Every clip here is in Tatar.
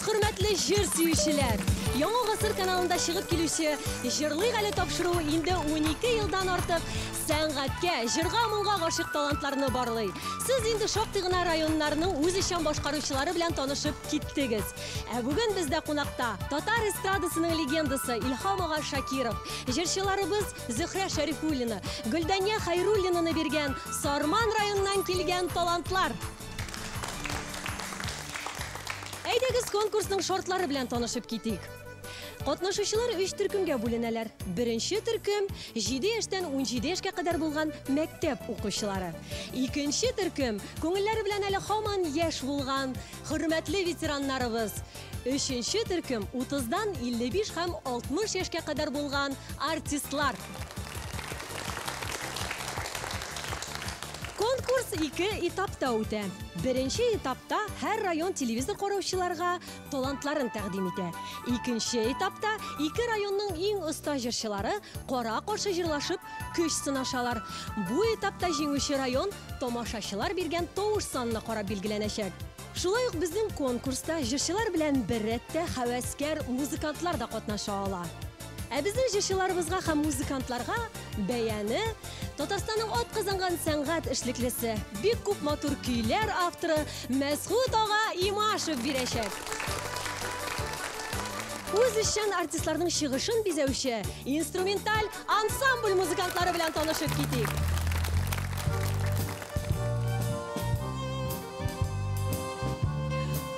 Хөрмәтле җыр сөючеләр! Яңа гасыр каналында чыгып килүче Җырлыйк әле тапшыруы инде 12 елдан артык сәнгатькә, җырга-моңга гашыйк талантларны барлый. Сез инде шактый гына районнарның үзешчән башкаручылары белән танышып киттегез. Ә бүген бездә кунакта татар эстрадасының легендасы Илһам ага Шакиров, җырчыларыбыз Зөһрә Шәрифуллина, Гөлдания Хәйруллинаны биргән Сарман районыннан килгән талантлар. Әйдәгез конкурсның шартлары белән танышып китик. Катнашучылар өч төркемгә бүленәләр. Беренче төркем 7 яшьтән 17 яшькә кадәр булган мәктәп укучылары. Икенче төркем күңелләре белән әле һаман яшь булган хөрмәтле ветераннарыбыз. Өченче төркем 30-дан 55 һәм 60 яшькә кадәр булган артистлар. Конкурс ике этапта үтә. Беренче этапта һәр район телевизор караучыларга талантларын тәкъдим итә. Икенче этапта ике районның иң оста җырчылары кара-каршы җырлашып көч сынашалар. Бу этапта җиңүче район тамашачылар биргән тавыш санына карап билгеләнәчәк. Шулай ук безнең конкурста җырчылар белән бер рәттә хәвәскәр музыкантлар да катнаша ала. Ә безнең җырчыларыбызга һәм музыкантларга бәяне Татарстанның атказанган сәнгать эшлеклесе, бик күп матур көйләр авторы Мәсгут ага Имашев бирәчәк. Үзешчән артистларның чыгышын бизәүче инструменталь ансамбль музыкантлары белән танышып китик.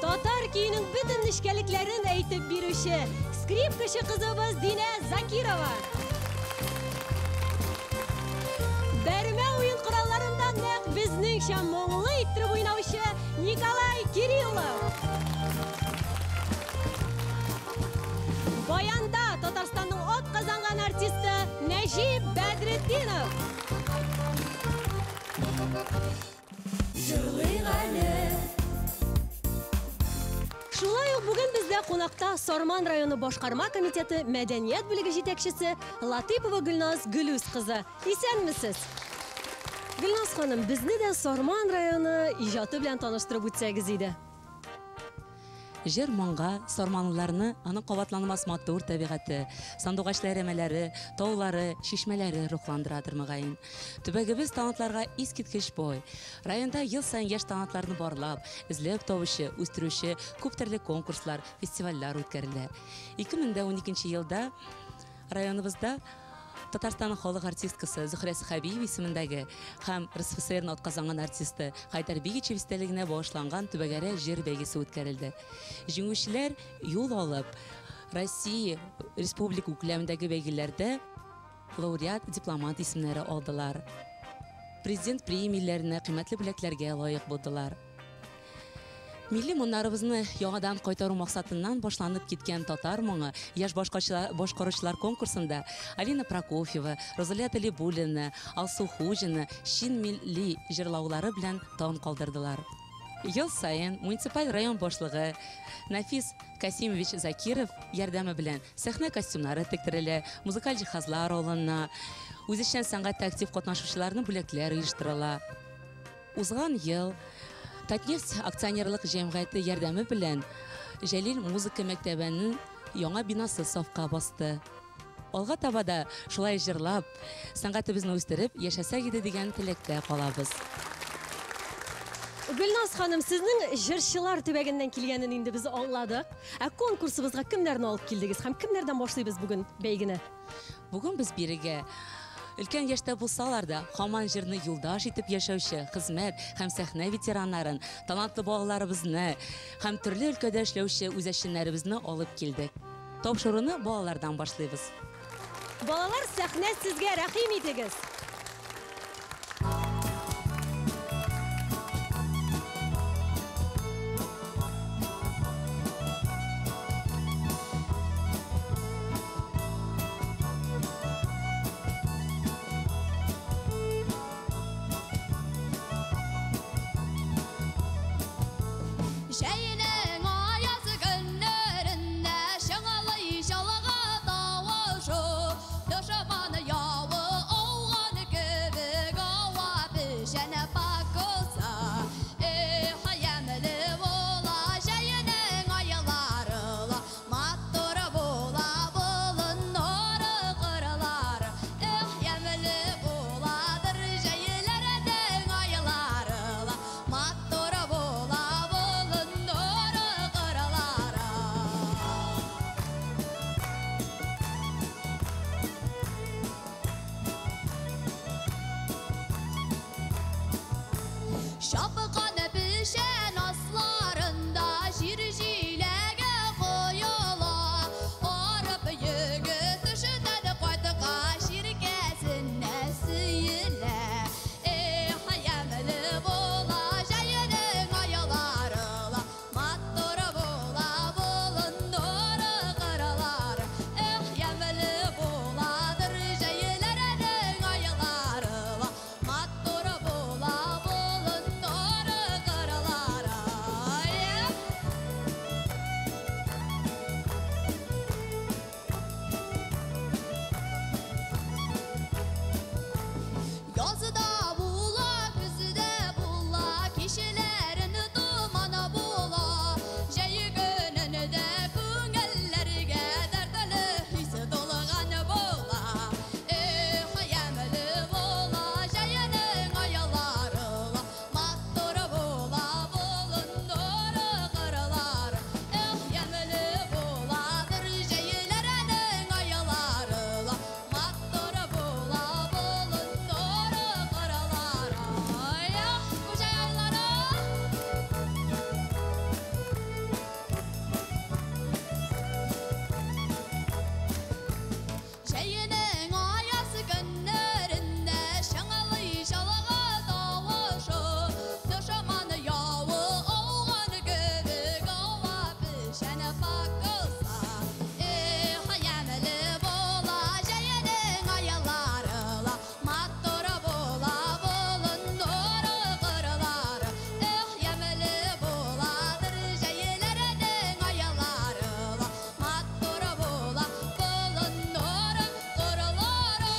Татар көенең бөтен нечкәлекләрен әйтеп бирүче скрипкачы кызыбыз Динә Закирова. Бәрмә уен коралларында нәкъ безнеңчә моңлы иттереп уйнаучы Николай Кириллов. Баянда Татарстанның атказанган артисты Нәҗип Бәдретдинов. Җырлыйк әле. Шулай ук бүген бездә кунакта Сарман районы башкарма комитеты мәдәният бүлеге җитәкчесе Латыйпова Гөлназ Гөлүс кызы. Исәнмесез! Гөлназ ханым, безне дә Сарман районы иҗаты белән таныштырып үтсәгез иде. Җыр моңга сарманлыларны аның кабатланмас матур табигате, сандугачлы әрәмәләре, таулары, чишмәләре рухландырадыр, мөгаен. Төбәгебез талантларга искиткеч бай. Районда ел саен яшь талантларны барлап, эзләп табучы, үстерүче күп төрле конкурслар, фестивальләр үткәрелә. 2012 елда районыбызда Татарстанның халык артисткасы Зөһрә Сәхәбиева исемендәге һәм РСФСРның атказанган артисты Хәйдәр Бигичев истәлегенә багышланган төбәгәрә җыр бәйгесе үткәрелде. Җиңүчеләр юл алып, Россия республика күләмендәге бәйгеләрдә лауреат, дипломант исемнәре алдылар. Президент премияләренә, кыйммәтле бүләкләргә лаек булдылар. Милли моңнарыбызны яңадан кайтару максатыннан башланып киткән Татар моңы яшь башкаручылар конкурсында Алина Прокофьева, Розалия Талибуллина, Алсу Хуҗина чин милли җырлаулары белән таң калдырдылар. Ел саен муниципаль район башлыгы Нафис Касимович Закиров ярдәме белән сәхнә костюмнары тектерелә, музыкаль җиһазлар алына, үзешчән сәнгатьтә актив катнашучыларны бүләкләр оештырыла. Узган ел Татнефть акционерлык җәмгыяте ярдәме белән Җәлил музыка мәктәбенең яңа бинасы сафка басты. Алга таба да шулай җырлап, сәнгатебезне үстереп яшәсәк иде дигән теләктә калабыз. Гөлназ ханым, сезнең җырчылар төбәгеннән килгәнен инде без аңладык. Ә конкурсыбызга кемнәрне алып килдегез һәм кемнәрдән башлыйбыз бүген бәйгене? Бүген без бирегә өлкән яшьтә булсалар да, һаман җырны юлдаш итеп яшәүче хезмәт һәм сәхнә ветераннарын, талантлы балаларыбызны һәм төрле өлкәдә эшләүче үзешчәннәребезне алып килдек. Тапшыруны балалардан башлыйбыз. Балалар, сәхнә сезгә, рәхим итегез. Җәйнең аяз көннәрендә чыңлый чалгы тавышы, дошман явы ауга Чапкан печән асларында җир җиләге коела. Арып егет эштән кайткач җилкәсенә сөелә. Эх, ямьле була җәйнең айлары ла, матур була болыннары, кырлары. Эх, ямьле буладыр җәйләрнең айлары ла, матур була болыннары, кырлары. Эх! Язда була, көздә була, кичләрен томан була. Җәй көнендә күңелләргә дәртле хис тулган була. Эх, ямьле була җәйнең айлары ла, матур була болыннары, кырлары. Эх, ямьле буладыр җәйләрнең айлары ла, матур була болыннары, кырлары. Эх, бу җәй айлары! Җәйнең аяз көннәрендә чыңлый чалгы тавышы. Дошман явы ауган кебек ава печән пакылса. Эх, ямьле була җәйнең айлары ла, матур була болыннары, кырлары. Эх, ямьле буладыр җәйләрнең айлары ла, матур була болыннары, кырлары.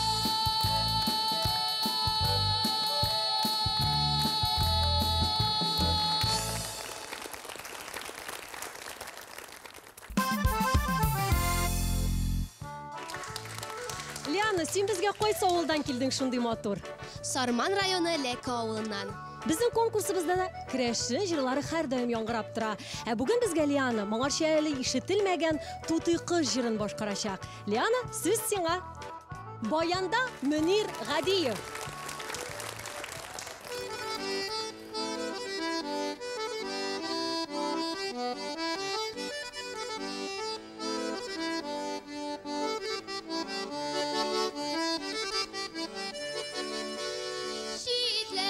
Лиана, син безгә кайсы авылдан килдең шундый матур? Сарман районы Ләке авылыннан. Безнең конкурсыбызда да керәшен җырлары һәрдаим яңгырап тора. Ә бүген безгә Лиана моңарчы әле ишетелмәгән Тутый кыз җырын башкарачак. Лиана, сүз сиңа. Баянда Мөнир Гадиев.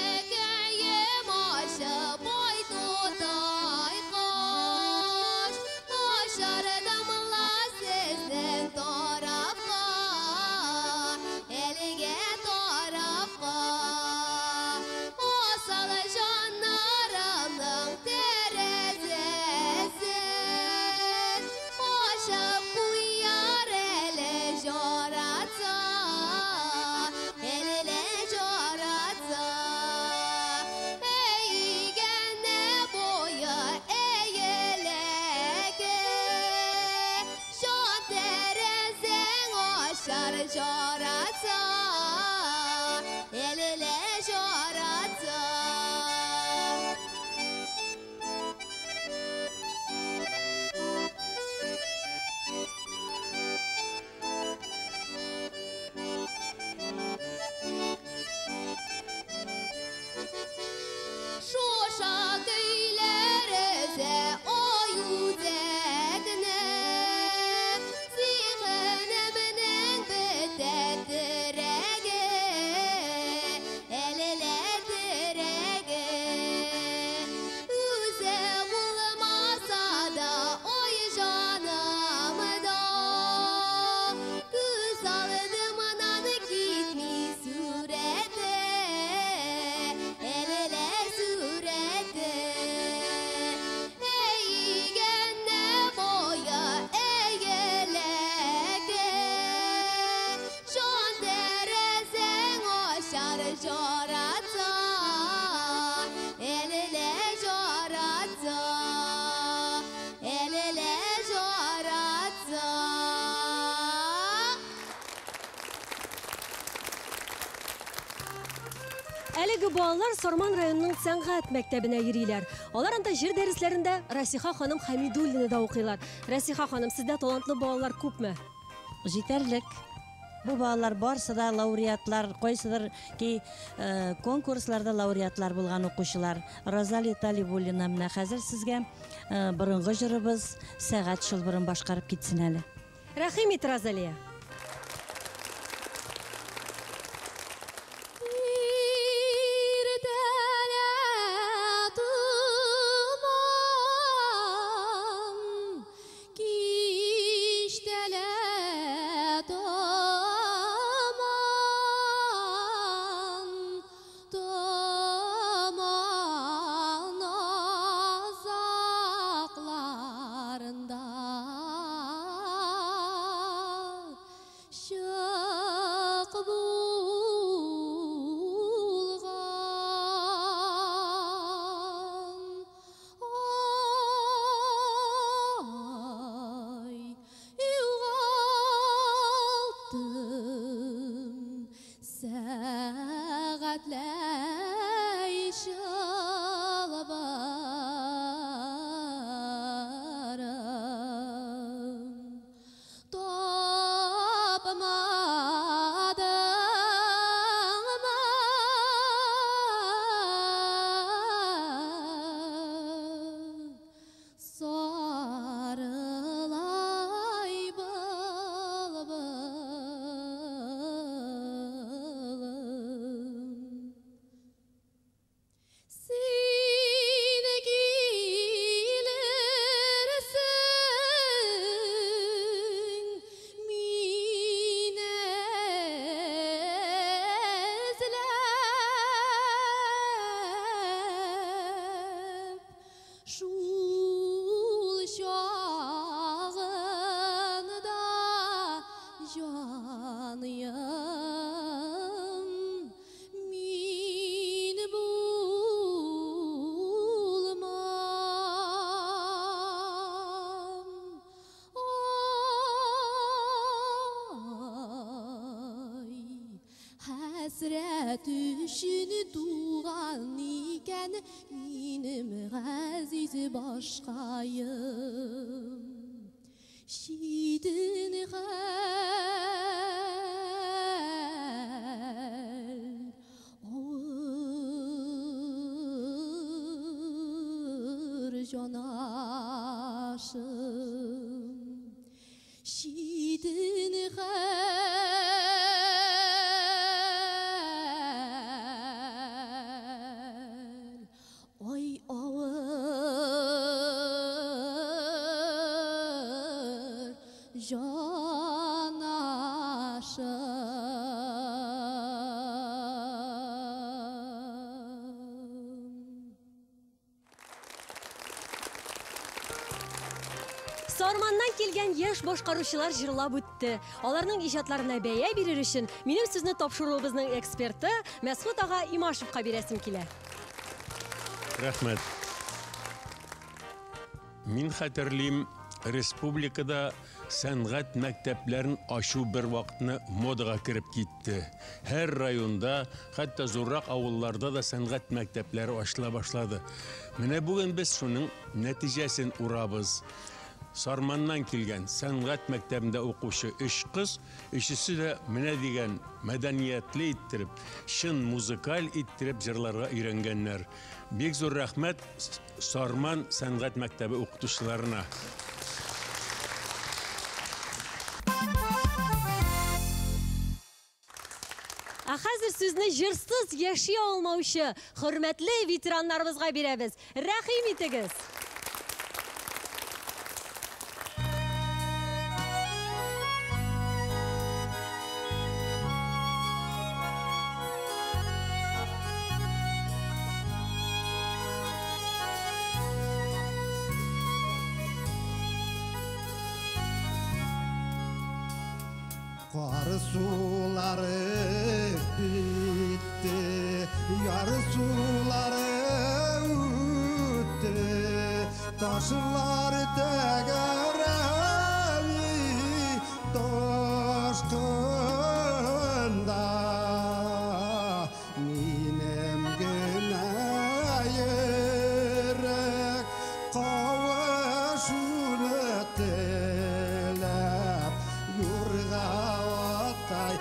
Читләкәем ачып, ай тутай кош, Очырдым ла сезнең тарафка, әлегә тарафка. Асыл җаннарымның тәрәзәсен ачып куяр әле жаратса, әле жаратса. Әйгәне буе әйеләге, Жан тәрәзәң ашар жаратса, әле жаратса. Шушы көйләр өзә ай үзәкне, Зиһенемнең бетә терәге, әлелә терәге. Үзе булмаса да ай җанымда, Күз алдымнан китми сурәте, әлелә сурәте. Әйгәнне буе әйеләге, Жан тәрәзәң ашар жаратса, әлелә жаратса, әлелә жаратса. Әлеге балалар Сарман районының сәнгать мәктәбенә йөриләр. Алар анда җыр дәресләрендә Расиха ханым Хәмидуллинада укыйлар. Расиха ханым, сездә талантлы балалар күпме? Җитәрлек. Бу балалар барсы да лауреатлар, кайсыдыр ки конкурсларда лауреатлар булган укучылар. Розалия Талибуллина менә хәзер сезгә борынгы җырыбыз Сәгать чылбырын башкарып китсен әле. Рәхим ит, Розалия. Хәсрәт өчен туган икән минем газиз башкаем. Читен хәл, авыр җанашым. Читен хәл, ай авыр җанашым. Сарманнан килгән яшь башкаручылар җырлап үтте. Аларның иҗатларына бәя бирер өчен минем сүзне тапшыруыбызның эксперты Мәсхүт ага Имашевка бирәсем килә. Рәхмәт. Мин хәтерлим, республикада сәнгать мәктәпләрен ачу бер вакытны модага кереп китте. Һәр районда, хәтта зуррак авылларда да сәнгать мәктәпләре ачыла башлады. Менә бүген без шуның нәтиҗәсен урабыз. Сарманнан килгән сәнгать мәктәбендә укучы өч кыз, өчесе дә менә дигән мәдәниятле иттереп, чын музыкаль иттереп җырларга өйрәнгәннәр. Бик зур рәхмәт Сарман сәнгать мәктәбе укытучыларына. Ә хәзер сүзне җырсыз яши алмаучы хөрмәтле ветераннарыбызга бирәбез. Рәхим итегез. Kar suları bitti, yar suları öttü, taşlar tegereli taşkında. Minem gene yürek kavuşunu telep, yurga atay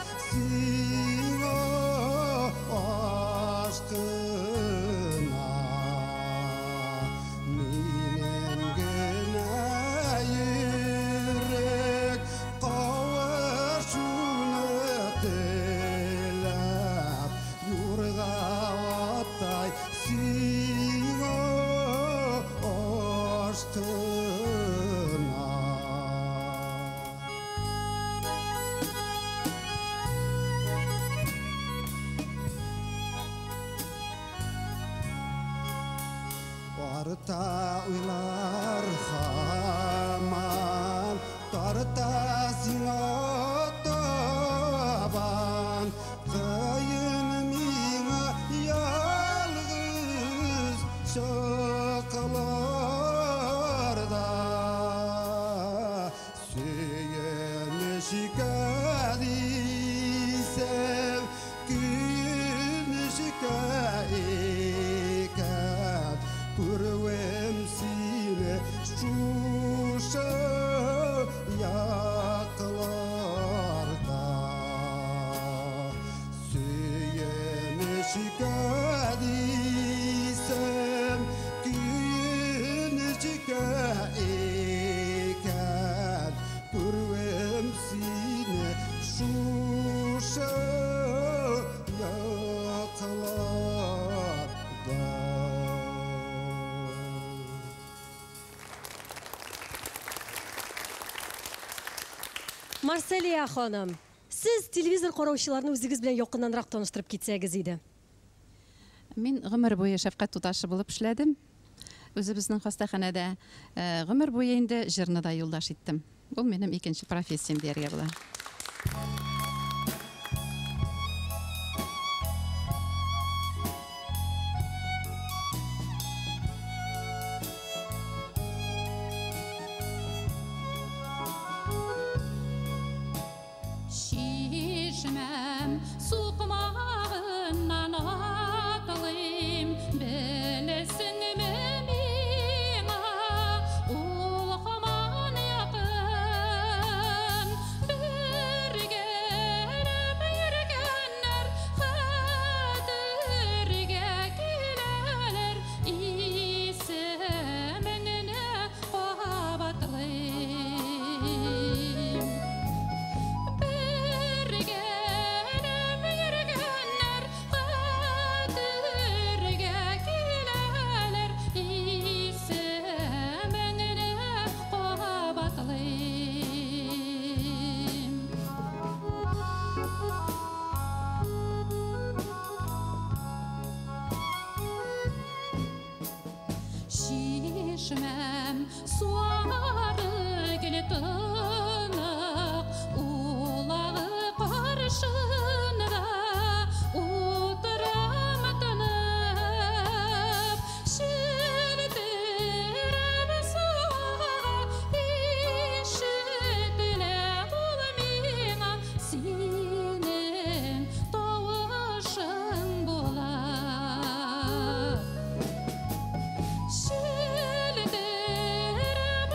Тарта уйлар һаман, тарта сиңа табан. Кыен миңа ялгыз чакларда. Сөенечкә дисәм, көенечкә икән, күрүем сине шушы якларда. Сөенечкә дисәм, көенечкә икән, күрүем сине шушы якларда. Марселия ханым, сез телевизор караучыларны үзегез белән якыннанрак таныштырып китсәгез иде. Мин гомер буе шәфкать туташы булып эшләдем. Үзебезнең хастаханәдә гомер буе инде җырны да юлдаш иттем. Ул минем икенче профессиям дияргә була. Чишмәм сукмагыннан атлыйм, беләсеңме миңа, ул һаман якын. Бергәләп йөргәннәр хәтергә киләләр, исемеңне кабатлыйм. Бергәләп йөргәннәр хәтергә киләләр, исемеңне кабатлыйм. Чишмәм суары гел тынык, улагы каршында утырам тынып. Челтерәп суга ишетелә ул миңа, синең тавышың була. Челтерәп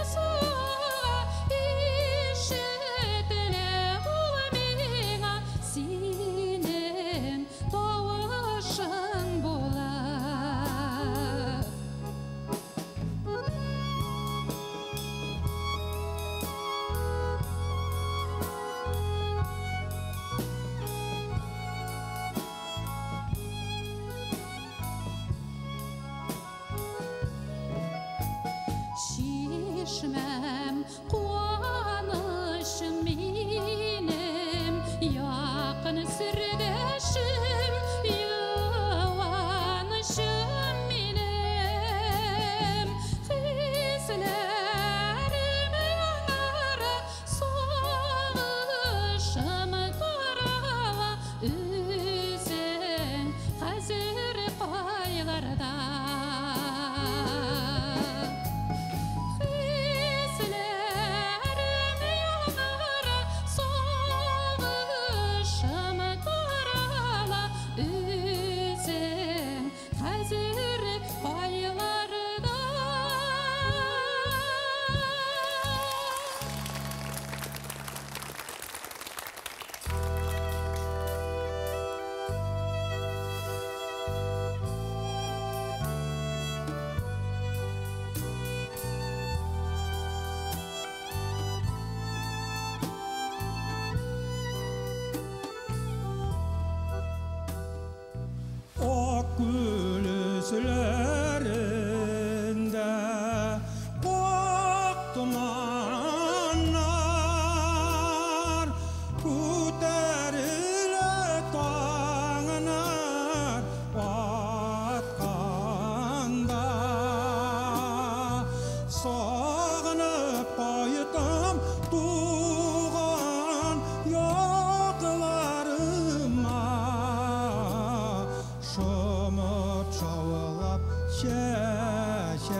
Шомып шаулап чәчәк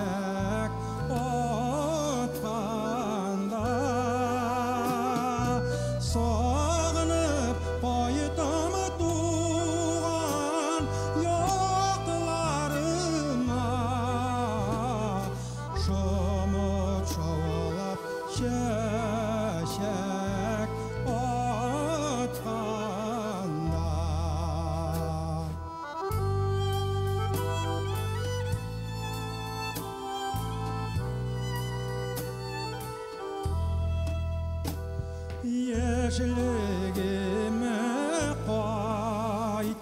атканда, сагынып кайтам туган якларыма. Шомып шаулап чәчәк атканда. Яшьлегемә кайтам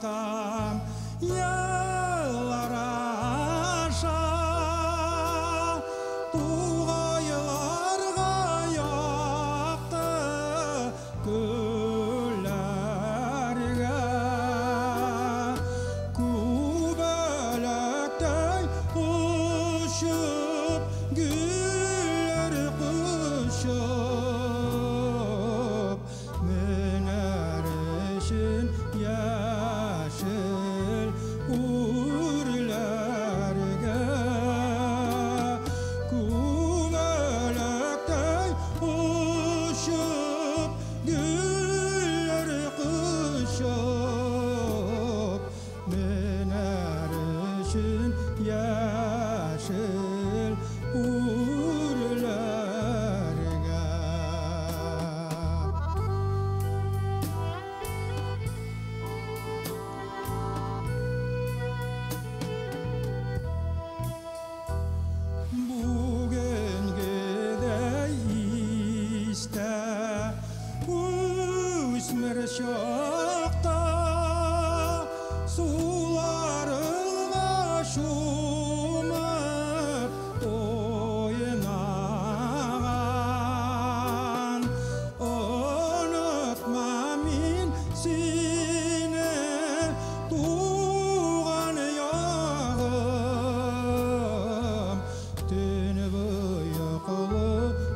еллар аша, тугайларга, якты күлләргә. Күбәләктәй очып, гөлләр кочып, менәр өчен яшел үрләргә. Күбәләктәй очып, гөлләр кочып, менәр өчен яшел үрләргә. Бүгенгедәй истә, үсмер чакта суларыңа чумып уйнаган. Онытма мин сине, туган ягым, төн буе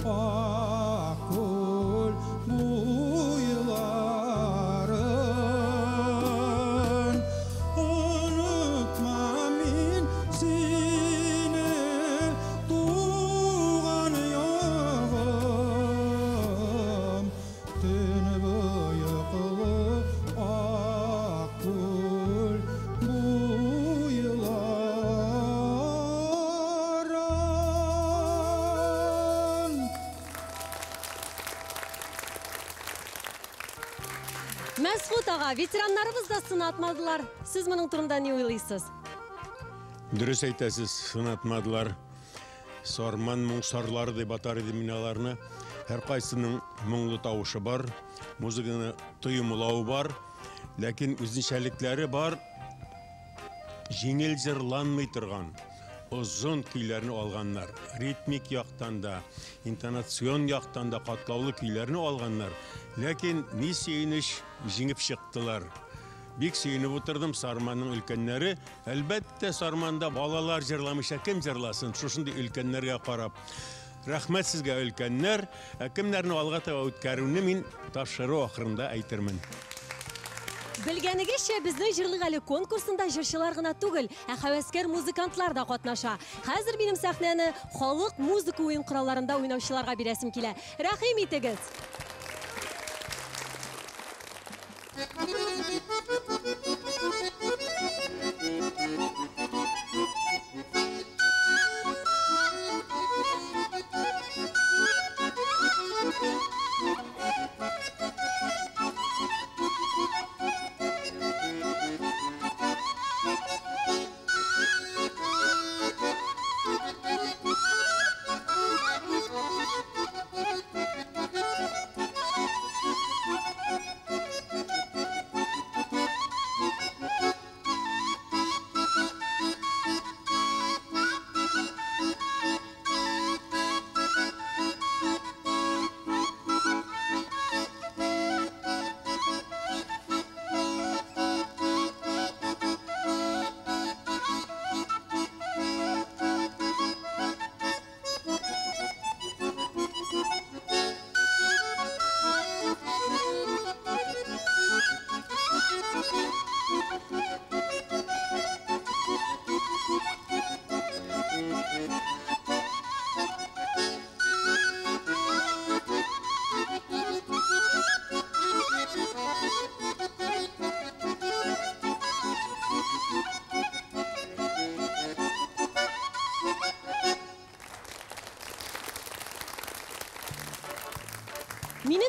ак күл буйларын. Онытма мин сине, туган ягым, төн буе ак күл буйларын. Мәсхут ага, ветераннарыбыз да сынатмадылар. Сез моның турында ни уйлыйсыз? Дөрес әйтәсез, сынатмадылар. Сарман моңсарлары дип атар идем мин аларны. Һәркайсының моңлы тавышы бар, музыканы тоемлавы бар, ләкин үзенчәлекләре бар. Җиңел җырланмый торган озын көйләрне алганнар. Ритмик яктан да, интонацион яктан да катлаулы көйләрне алганнар. Ләкин ни сөенеч, җиңеп чыктылар. Бик сөенеп утырдым. Сарманның өлкәннәре, әлбәттә, Сарманда балалар җырламыйча кем җырласын, шушындый өлкәннәргә карап. Рәхмәт сезгә, өлкәннәр. Ә кемнәрне алга таба үткәрүне мин тапшыру ахырында әйтермен. Белгәнегезчә, безнең Җырлык әле конкурсында җырчылар гына түгел, ә һәвәскәр музыкантлар да катнаша. Хәзер минем сәхнәне халык музыка уен коралларында уйнаучыларга бирәсем килә. Рәхим итегез.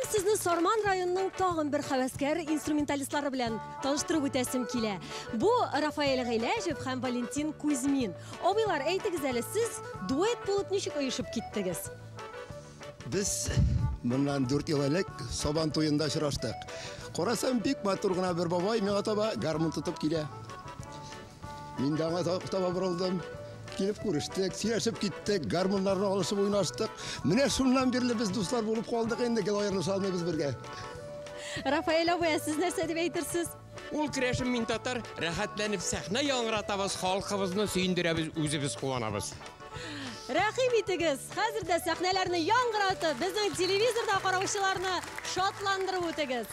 сезне Сарман районының тагын бер хәвәскәр инструменталистлары белән таныштырып үтәсем килә. Бу Рафаэль Гыйләҗев һәм Валентин Кузьмин. Абыйлар, әйтегез әле, сез дуэт булып ничек оешып киттегез? Без моннан 4 ел элек Сабан туенда очраштык. Карасам, бик матур гына бер бабай миңа таба гармун тотып килә. Мин дә аңа таба борылдым. Килеп күрештек, сөйләшеп киттек, гармуннарны алышып уйнаштык. Менә шуннан бирле без дуслар булып калдык инде, гел аерылыша алмыйбыз бергә. Рафаэль абый, ә сез нәрсә дип әйтерсез? Ул керәшен, мин татар, рәхәтләнеп сәхнә яңгыратабыз, халкыбызны сөендерәбез, үзебез куанабыз. Рәхим итегез, хәзер дә сәхнәләрне яңгыратып, безнең телевизорда караучыларны шатландырып үтегез.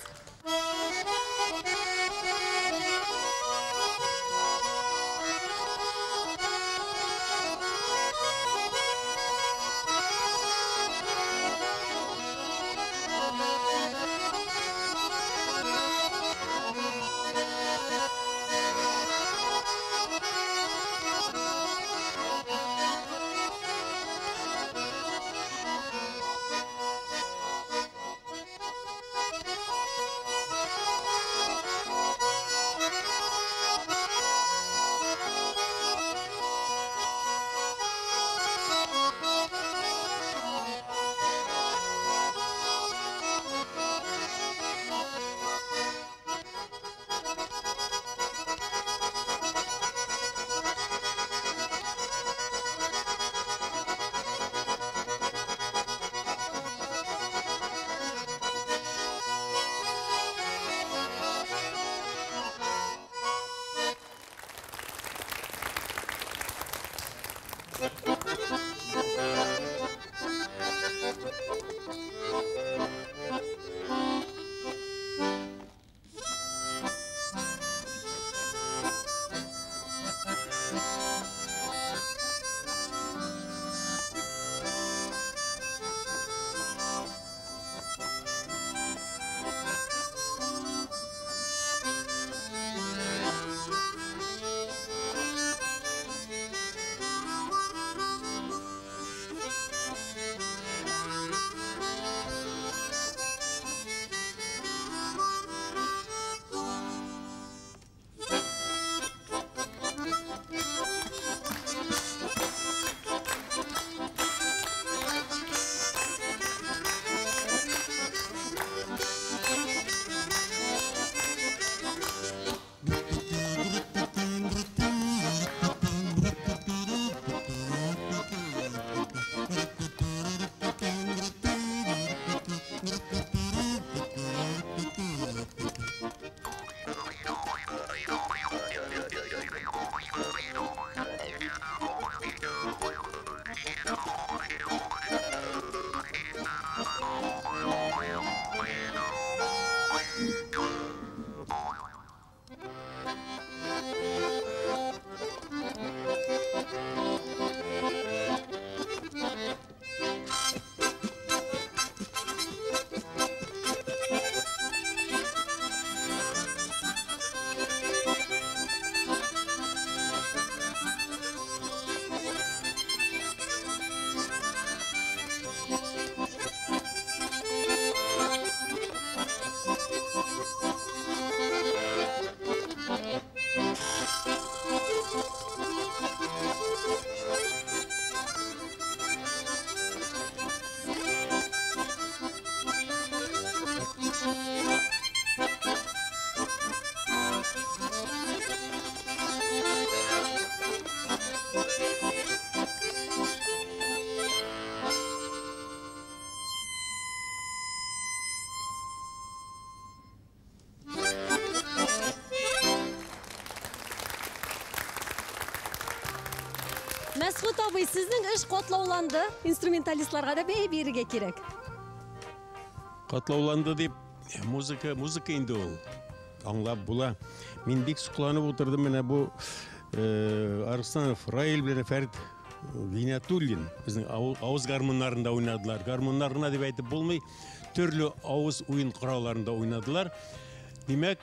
Мәсхүт абый, сезнең эш катлауланды, инструменталистларга да бәя бирергә кирәк. Катлауланды дип, музыка, музыка инде ул. Аңлап була. Мин бик сокланып утырдым менә бу Арсланов Раил белән Фәрит Гинятуллин безнең авыз гармуннарында уйнадылар. Гармуннар гына дип әйтеп булмый, төрле авыз уен коралларында уйнадылар. Димәк,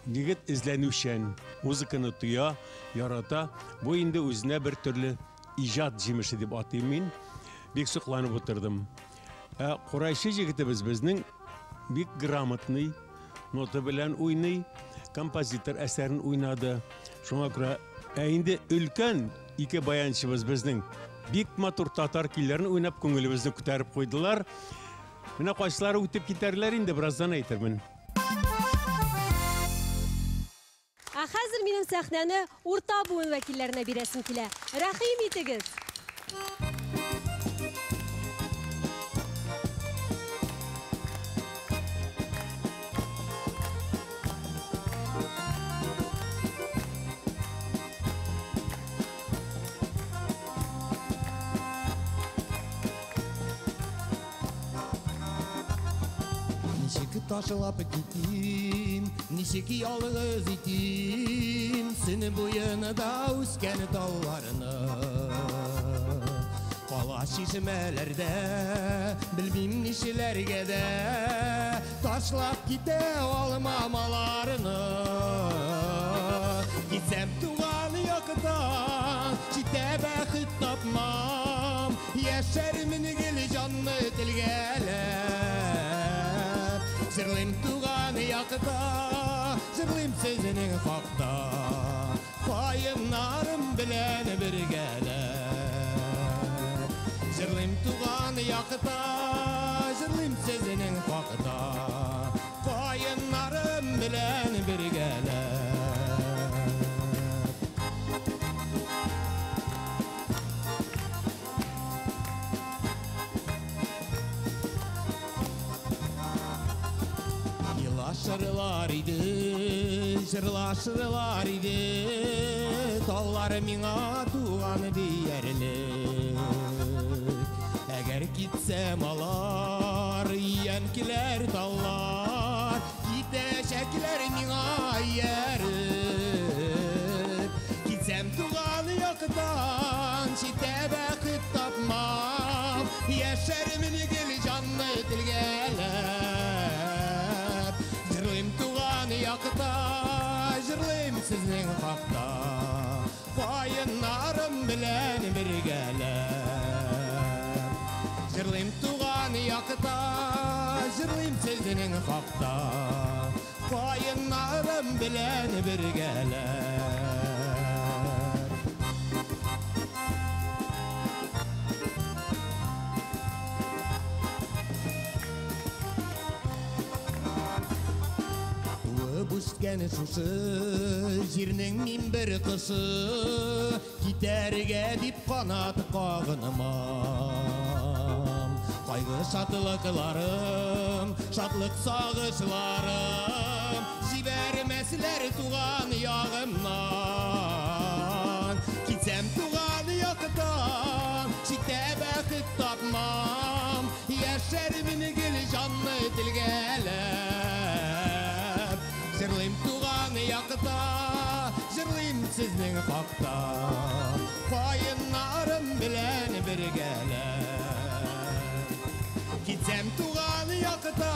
егет эзләнүчән, музыканы тоя, ярата. Бу инде үзенә бер төрле иҗат җимеше дип атыйм мин. Бик сокланып утырдым. Ә курайчы егетебез безнең Бик грамотный, нота белән уйный, композитор әсәрен уйнады. Шуңа күрә ә инде өлкән ике баянчыбыз безнең бик матур татар көйләрен уйнап күңелебезне күтәреп куйдылар. Менә кайсылары үтеп китәрләр инде, бераздан әйтермен. Ә хәзер минем сәхнәне урта буын вәкилләренә бирәсем килә. Рәхим итегез! Ничек ташлап китим, ничек ялгыз итим, Сөн буенда үскән талларны. Кала чишмәләрдә, белмим нишләргә дә, ташлап китә алмам аларны. Китсәм туган яктан, читтә бәхет тапмам, яшәрмен гел җанны телгәләп. Җырлыйм туган якта, җырлыйм сезнең хакта, каеннарым белән бергәләп. Җырлыйм туган якта, җырлыйм сезнең хакта, каеннарым белән бергәләп. Елашырлар иде, җырлашырлар иде, таллар миңа туган диярлек. Әгәр китсәм алар, иянкеләр таллар, китәчәкләр миңа ияреп. Китсәм туган яктан, читтә бәхет тапмам, яшәрмен гел җанны телгәләп. Җырлыйм туган якта, җырлыйм сезнең хакта, каеннарым белән бергәләп. Җырлыйм туган якта, җырлыйм сезнең хакта, каеннарым белән бергәләп. Туып үскән шушы җирнең мин бер кышы, китәргә дип канат кагынмам. Кайгы шатлыкларым, шатлык сагышларым, җибәрмәсләр туган ягымнан. Китсәм туган яктан, читтә бәхет тапмам, яшәрмен гел җанны телгәләп. Җырлыйм туган якта, җырлыйм сезнең хакта, каеннарым белән бергәләп. Китсәм туган якта,